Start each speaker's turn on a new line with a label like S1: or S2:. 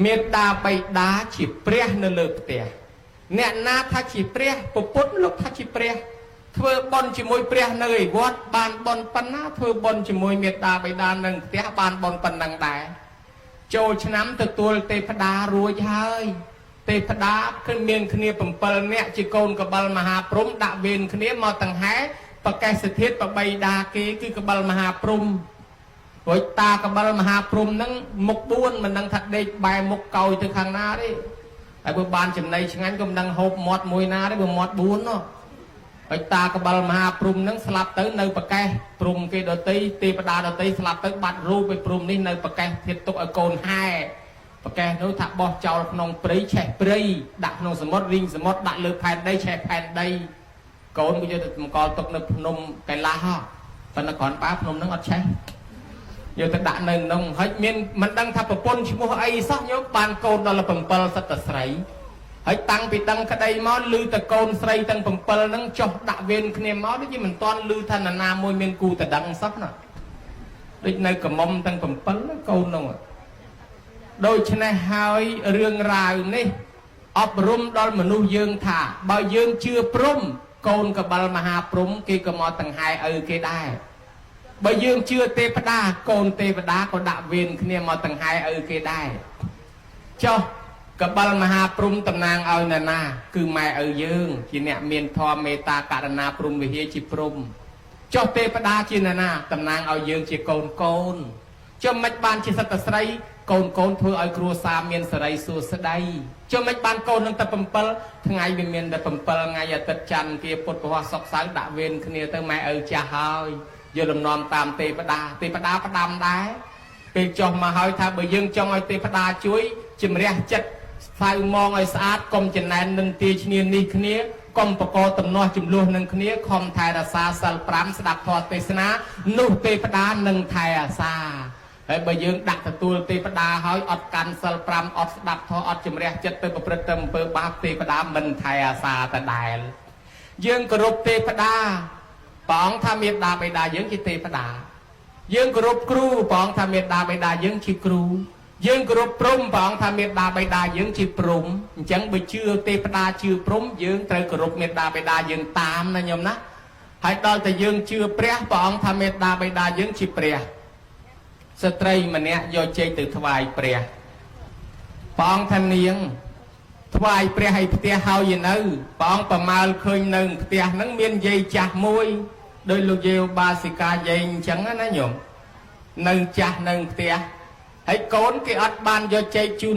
S1: មេត្តាបិតាជាព្រះនៅលើផ្ទះអ្នកណាថាជាព្រះពពុទ្ធលោកថាជាព្រះធ្វើបុណ្យជាមួយព្រះនៅឯវត្តបានបុណ្យប៉ុណ្ណាធ្វើបុណ្យជាមួយមេត្តាបិតានៅផ្ទះបានបុណ្យប៉ុណ្ណឹងដែរចូលឆ្នាំទទួលទេពតារួចហើយទេពតាគឺមានគ្នា7នាក់ជាកូនកបិលមហាព្រំដាក់វេនគ្នាមកតង្ហែបកេសធាតុបបីតាគេគឺកបិលមហាព្រំរួចតាកបិលមហាព្រំហ្នឹងមុខ4មិនដឹងថាដេកបែរមុខកោយទៅខាងណាទេហើយបើបានចំណីឆ្ងាញ់ក៏មិនដឹងហូបមាត់មួយណាទេបើមាត់4នោះហើយតាកបិលមហាព្រំហ្នឹងស្លាប់ទៅនៅប្រកេះព្រំគេដតីទេវតាដតីស្លាប់ទៅបាត់រូបឯព្រំនេះនៅប្រកេះធាតទុកឲ្យកូនហែប្រកេះនោះថាបោះចោលក្នុងព្រៃឆេះព្រៃដាក់ក្នុងសមុទ្ររីងសមុទ្រដាក់លើផែនដីឆេះផែនដីកូនក៏យកទៅតម្កល់ទុកនៅភ្នំកៃឡាសហប៉ុន្តែគ្រាន់ប៉ាភ្នំហ្នឹងអត់ឆេះយកទៅដាក់នៅក្នុងហើយមានមិនដឹងថាប្រពន្ធឈ្មោះអីសោះញោមបានកូនដល់7សិតតែស្រីហើយតាំងពីដឹងក្តីមកឮតែកូនស្រីទាំង7ហ្នឹងចុះដាក់វេនគ្នាមកដូចជាមិនទាន់ឮថានរណាមួយមានគូតដឹងសោះណាដូចនៅកមុំទាំង7កូនហ្នឹងដូច្នេះហើយរឿងរ៉ាវនេះអប់រំដល់មនុស្សយើងថាបើយើងជឿព្រំកូនកបិលមហាព្រំគេក៏មកតង្ហែឪគេដែរបើយើងជឿទេវតាកូនទេវតាក៏ដាក់វេនគ្នាមកតង្ហែឪគេដែរចុះកបិលមហាព្រំតំណាងឲ្យនរណាគឺម៉ែឪយើងជាអ្នកមានធម៌មេត្តាករុណាព្រំវិហារជាព្រំចុះទេវតាជានរណាតំណាងឲ្យយើងជាកូនកូនចុះមិនបានជាសត្វស្រីកូនកូនធ្វើឲ្យគ្រួសារមានសេរីសួស្តីចុះមិនបានកូននឹងតែ7ថ្ងៃវាមានតែ7ថ្ងៃអាទិត្យច័ន្ទអង្គារពុធពហុសុក្រសៅរ៍ដាក់វេនគ្នាទៅម៉ែឪចាស់ហើយយកលំនាំតាមទេវតាទេវតាផ្ដាំដែរពេលចុះមកហើយថាបើយើងចង់ឲ្យទេវតាជួយជំរះចិត្តសៅមងឲ្យស្អាតកុំចំណែននឹងទាឈ្នានេះគ្នាកុំបកទំនាស់ចំនួននឹងគ្នាខំថែរក្សាសិល5ស្ដាប់ធម៌ទេសនានោះទេវតានឹងថែអាសាហើយបើយើងដាក់ទទួលទេវតាហើយអត់កាន់សិល5អត់ស្ដាប់ធម៌អត់ជំរះចិត្តទៅប្រព្រឹត្តទៅអំពើបាបទេវតាមិនថែអាសាដដែលយើងគោរពទេវតាព្រះអង្គថាមេដាបិតាយើងជាទេវតាយើងគោរពគ្រូព្រះអង្គថាមេដាបិតាយើងជាគ្រូយើងគោរពព្រំព្រះអង្គថាមេដាបិតាយើងជាព្រំអញ្ចឹងបើជឿទេវតាជឿព្រំយើងត្រូវគោរពមេដាបិតាយើងតាមណាញោមណាហើយដល់តែយើងជឿព្រះព្រះអង្គថាមេដាបិតាយើងជាព្រះស្ត្រីម្នាក់យកចេកទៅថ្វាយព្រះព្រះអង្គថានាងថ្វាយព្រះឲ្យផ្ទះហើយនៅព្រះអង្គប្រមាលឃើញនៅផ្ទះហ្នឹងមានយាយចាស់មួយដោយលោកយាយឧបាសិកាយាយអញ្ចឹងណាញោមនៅចាស់នៅផ្ទះហើយកូនគេអត់បានយកចេកជូន